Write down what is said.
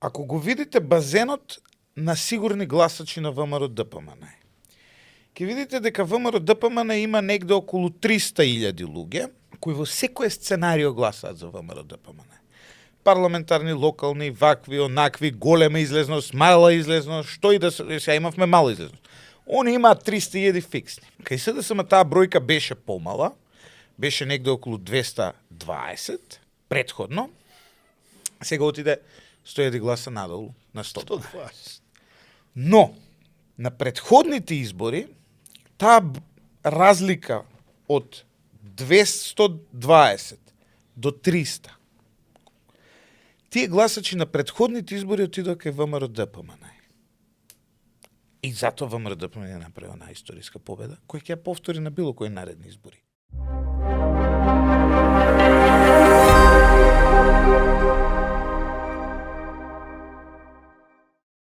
Ако го видите базенот на сигурни гласачи на ВМРО ДПМН, ќе видите дека ВМРО ДПМН има негде околу 300.000 луѓе кои во секој сценарио гласаат за ВМРО ДПМН. Парламентарни, локални, вакви, онакви, голема излезност, мала излезност, што и да се имавме мала излезност. Они имаат 300.000 фиксни. Кај СДСМ таа бројка беше помала, беше негде околу 220 претходно. Сега отиде 100.000 гласа надолу на 120. Но на претходните избори таа разлика од 220 до 300. Тие гласачи на претходните избори отидоа кај ВМРО ДПМН. И затоа ВМРО ДПМН ја направи онаа историска победа, која ќе ја повтори на било кои наредни избори.